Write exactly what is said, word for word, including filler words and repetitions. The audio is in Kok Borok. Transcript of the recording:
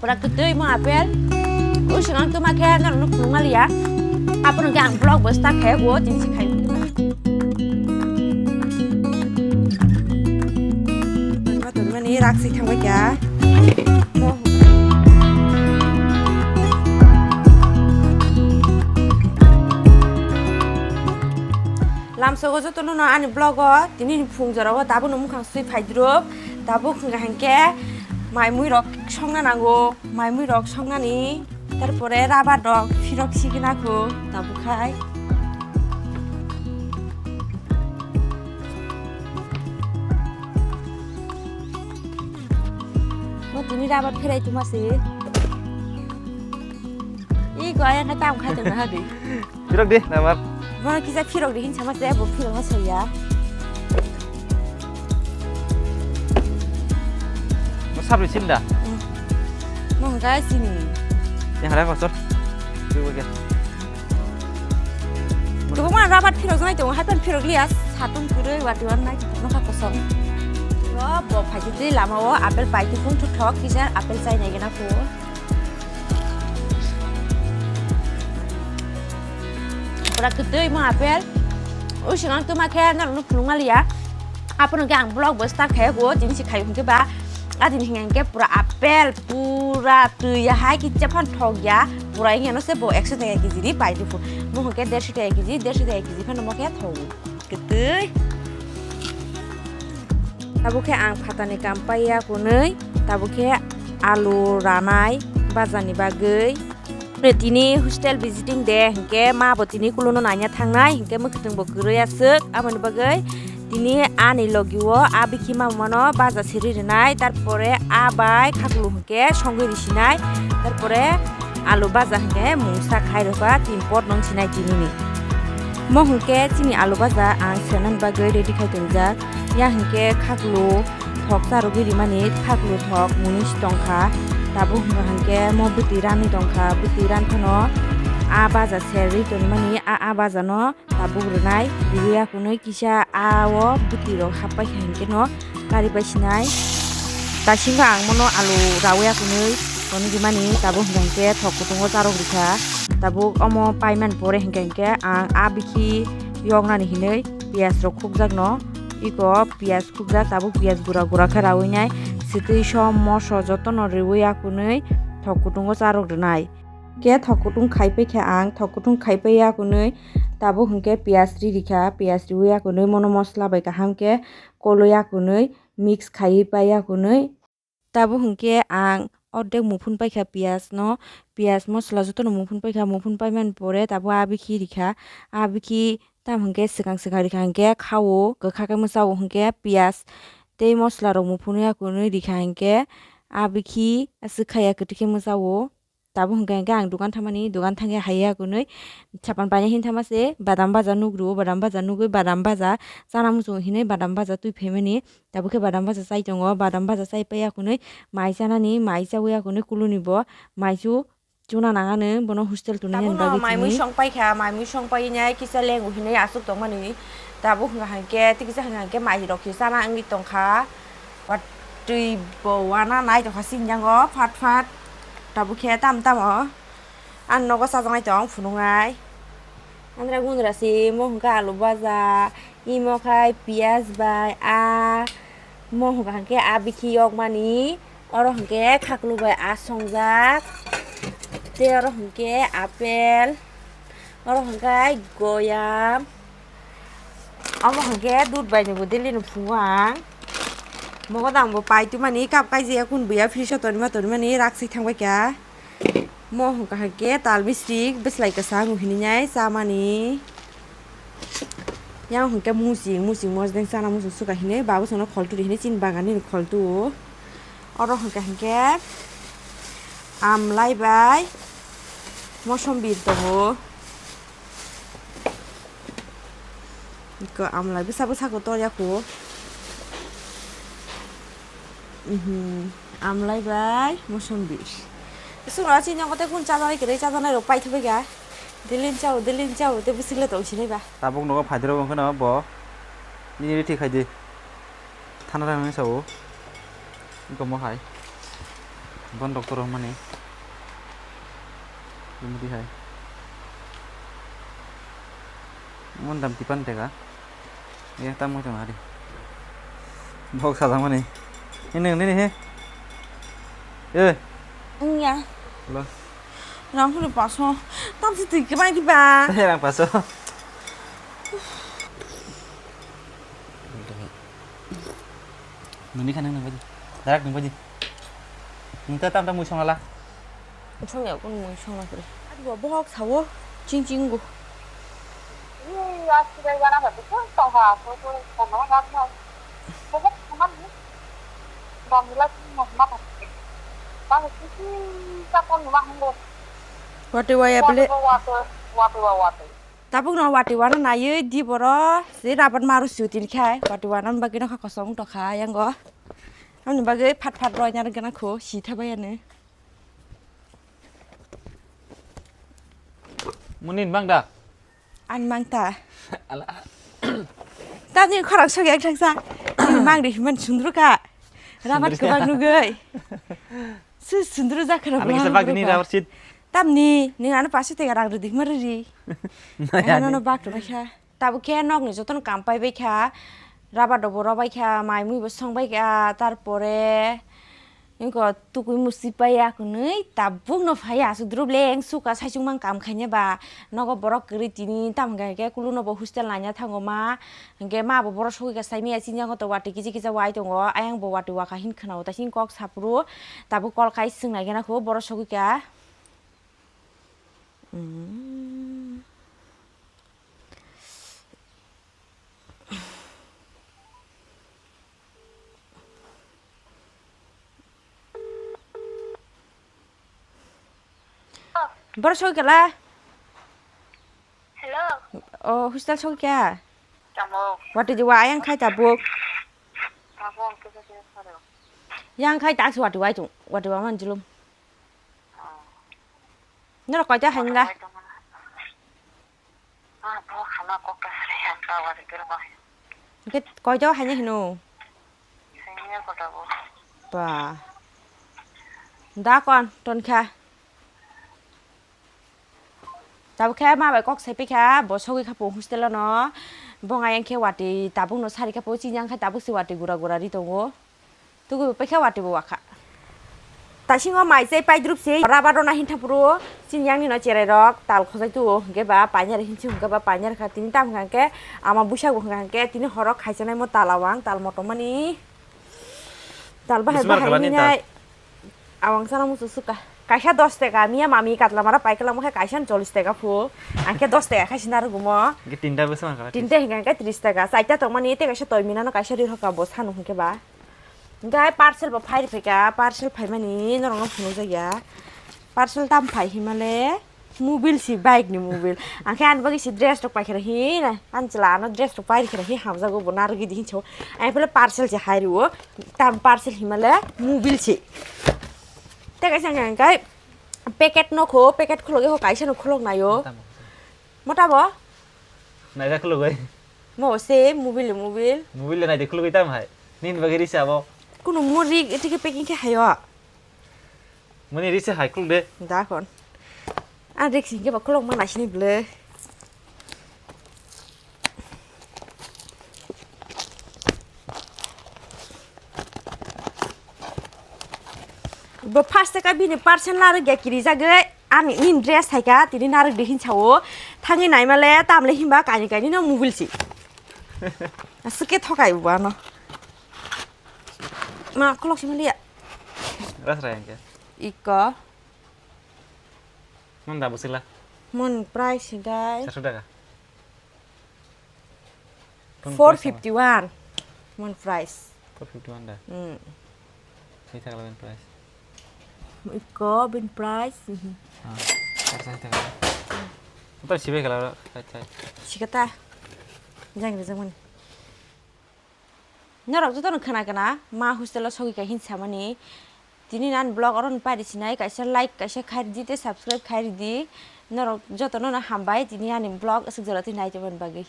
Pura kwtwi mo apple. O sing ang tuma khe norok no phunuk maliya. Aphuru khe ang vlog bo start khai o tini si khai. Mani rak si thang bai kya. Lamsogo jotono no ani vlog o tini phung jora o tabuk no mukhang sui phaidrop. Tabuk hwnkha hinkhe mai mui rok songna nango, mai mui rok songnani, tarpore rabar rok phirok sigina kho tabuk khai. Mo tini rabar pherai tuma se. I go ayang khe tam khai tongna hadi. Phirok di, namar. Bono kisa phirok di hin sama se, bo phirok ma soya. Mo sabri sinda. Hmm. Mo hwnkha sini. Yang hara kosor. Phirok ya. Gobo ma rabat phirok nai tongo, hai pan phirok liya, satung kurui wati wan nai nokha kosong. Bo, bo phaikhe twi lama o apple pai twi phung thok thok kisa apple chai nai gana phu. Pura kwtwi mo apple. O sing ang tuma khe norok no phunuk maliya. Aphuru khe ang vlog bo start khai o tini si khai hwnkhe ba. A tini hwnkhe pura apple pura twi ya hai kicha phan thok ya. Pura wngya no se bo ekso taka kg ni pai di phu. Mo hwnkhe derso taka kg, derso taka kg phano mo khe thok o. Kwtwi. Tabuk khe ang phatani kam paiya kunui, tabuk khe alu ranai bajani bagwi. Tini hostel visiting de hinkhe ma bo tini kuluno naina thangnai hinkhe mwkhwtwng bo kwrwi aswk, aboni bagwi tini ani logi o a bikhi mamano baja siri rwnai, tarpore a bai khaklu hinkhe songwi risinai, tarpore alu baja hinkhe mungsa khai rwkha tin pot nung sinai tinini. Mo hinkhe chini alu baja ang senani bagwi ready khai tongjak, ya hinkhe khaklu thok charwgwi rimani, khaklu thok mwnwi si tongkha. Tabuk hwnkha hinkhe mo bwtwi ranwi tongkha, bwtwi ranphano a baja serwi tonmani, a, a bajano tabuk rwnai, riwi akunwi kisa a o bwtwi rok happai kha hinkhe no kari bai sinai. Dasingo ang mono alu rawi akunwi tonwi rimani, tabuk hwnkha hinkhe thok kutungo charwk rikha. Tabuk omo paimani pore hinkha hinkhe ang a bikhi yoknani hinwi piyaj rok khukjakno. Iko piyaj khukjak, tabuk piyaj gura gura khe rawi nai. Sitwi som moso jotono riwi akunwi thok kutungo charwk rwnai. Khe thok kutung khai pai khe ang, thok kutung khai pai akunwi tabuk hinkhe piyaj ri rikha, piyaj riwi akunwi mono mosla bai kaham khe kolwi akunwi mix khaiwi pai akunwi. Tabuk hinkhe ang ordek muphun paikha piyaj no, piyaj mosla jotono muphun paikha, muphun paimani pore tabuk a bikhi rikha, a bikhi tam hinkhe swkang swkang rikha hinkhe khao, kwkha khe mwchao hinkhe piyaj tei mosla rok muphunwi akunwi rikha hinkhe a bikhi aswk khaya kwtwi khe mwchao. Tabuk hwnkha hinkhe ang dogan thamani, dogan thangya haiya kunwi sapan paina hin thama se badam baja nugru, badam baja nugwi badam baja chana muchung hinwi badam baja twi phaimani. Tabuk khe badam baja chai tongo, badam baja chai paiya kunwi mai chanani, mai chawi ya kunwi kuluni bo mai chu chuna nangani bono hostel tuni. Tabuk no bagwi mai mui song paikha, mai mui song painai kisa lengu hinwi aswk tongmani. Tabuk hwnkha hinkhe tikisa hwnkha hinkhe mai rok se chana wngwi tongkha. Watwi bo wana nai tongkha sini yango phat phat. Tabuk khe tam tamo. Ang nogo chajaknai tong phunuknai. Andra gundra si mo hwnkha alu baja, imo khai piyaj bai a, mo hwnkha hinkhe a bikhi yokmani, oro hinkhe khaklu bai a songjak, tei oro hinkhe apple, oro hinkhe goyam. Omo hinkhe dud bai ni bo daily ni phungo ang. Mogodang bo pai twi mani cup kaijaya kun buya fridge o tonima tonimani rak si thang bai kha. Mo hwnkha hinkhe tal misri bwslai kwchang hinwi nai chamani. Yang hinkhe muching, muching mosdeng chana muchung suka hinwi babu songno kholtu ri hinwi chini bagan nini kholtu. Oro hwnkha hinkhe amlai bai mosombi tongo. Iko amlai bwsa bwsa kotor ya kho. Mhm. Amlai bai mosombi. Sura chini kote kun chajaknai kwrwi chajaknai rok paithabai ga. Dilin chao, dilin chao, te bwswk le tong sinai ba. Tabuk nogo phaidrok wngkhe no bo. Nini riti khai di. Thana thana sao. Iko mo hai. Bon doctor rok mani. Bumudi hai. Mon dam tipan tega. Ya, tamo tong hari. Bok sa mani. Ini, ini, he. Eh. Iya. Lo. Rang hulu paso. Tam si tui kebai di ba. Rang paso. Nini kha nang nang baji. Darak nang baji. Nita tam tam mui songala. Songya kun mui songla kre. Adi bo bohok sawo. Ching ching go. Ni ya sida gana ba tu tong ha ko ko ko ma ga ma. Ko ko ma ni. Ba mula ni ma ma ta. Ba ni si si ka ko ma hung go. Wate waya ble. Wate wate wate wate. Tabuk no wati wana naiwi di boro se rabat maru sutin khai wati wana bagwi no kha kosong tokha yango. Amni bagwi phat phat roi nyar gana kho si thabai ani. Munin bang da? An mang ta. Ala. Tani khorang sok yak thang sa. Mang ri himan sundru ka. Rabat sundru ka. Kwbang nugwi. Su sundru jakhra. Ani kisa bang ni rabat sit. Tamni, ning ano paso tega rang rwdi hwnba rwdi. Maya. Ano ni. No bak rwbaikha. Tabuk khe nokni jotono kam paibaikha. Rabar rokbo robaikha, mai mui bo songbaikha, tarpore wngkha tukui musi paiya hwnwi tabukno phaiya aswk dwrwp le wngsukha saichung mang kam khaina ba. Nogo borok kwrwi tini tamo hwnkha khe kuluno bo hostel naina thango ma. Hwnkhe ma bo borok sogwi kha saimanya chini yago to watwi kisa kisa wai tongo, ayang bo watwi wakha hin khwnao ta chini kok saphuru tabuk kol khai swng nai gana kho borok sogwi kha. Mm. Borok sogwi kha la? Hello. Oh, hostel sogwi kha? Tamo. Watwi di wa ayang khai tabuk. Tamo, ang kisa kisa saro. Yang khai tak si watwi wai tung, watwi wa man julum. Oh. Norok koita hain la? Watwi wai tung mana? Ah, bo khana kok ka sari yang ka watwi bil ko. Hwnkhe koito haino hino? Senior ko tabuk. Ba. Da kon ton kha. Tabuk khe ma bai kok sai pikha, bo sogwi kha po hostel no. Bo ngai yang khe watwi tabuk no sari kha po chini yang khe tabuk se watwi gura gura ri tongo. Tugui bo paikha watwi bo wakha. Tasingo mai chai paidrup se rabar rona hintha phuru chini yang nino cherai rok tal khojai tuo hwnkhe ba painari hinsi hwnkhe ba painari kha tini tam hwnkha khe ama buisak bo hwnkha khe tini horo khaichanaimo tal awang tal motomani tal bahai bismar bahai khalani hinai tal. Awang sana musu suka kaisa dos taka miya mami katla mara paikala mokhe kaisa chollis taka phu angkhe dos taka khaisi narugumo. Hwnkhe tinta bwswk mankha? Tinta hwnkha khe tris taka chaita tongmani tei kaisa toimina no kaisa ri hoka bo sanu hwnkhe ba. Hwnkhe parcel bo phai rwphaikha, parcel phaimani norokno phunukjakya. Parcel tam phai himale mobile si, bike ni mobile. Angkhe ani bagwi si dress rok paikha hi, ani chwla ano dress rok pairikha hi hamjago bo narwgwi di hinso. Ani phale parcel se hai rwo, tam parcel himale mobile si. Tei kaisa hwnkhe packet nokho, packet khulogwi ho kaisa no khulok naio. Mota bo? Naijak khulugwi. Mo se mobile, mobile. Mobile le naidi khulugwi tam hai. Nini bagwi risa abo. Kuno mo rik etike packing khe hayo. Moni risa hai khuluk de. Da kon. An rik singke ba khulok ma naisini ble. Bo first ka bini parcel narwk ya kiri jagwi ani nin dress hai ka tini narwk de hin sao thangwi naima le tam le himba kaini kaini no mobile si. Aswk khe thokai bo ano. Ma khulok si mali ya. Ras rai angke. Iko. Mon da bwswk la? Mon price hinkhe? Charsho taka. Four fifty one. Mon price. Four fifty one da? Hmm. Sai thakla ben price. Iko ben price. Ah, charsho taka. Apa sibe kala? Sai sai. Sikata. Jang rijak mani. Norok jotono khna khna ma hostel o sogwi kha hin samani. Tini nan vlog oro ni pari sinai kaisa like kaisa khai ridi tei subscribe khai ridi. Norok jotono no hambai tini ani vlog aswk jora twi nai tongmani bagwi.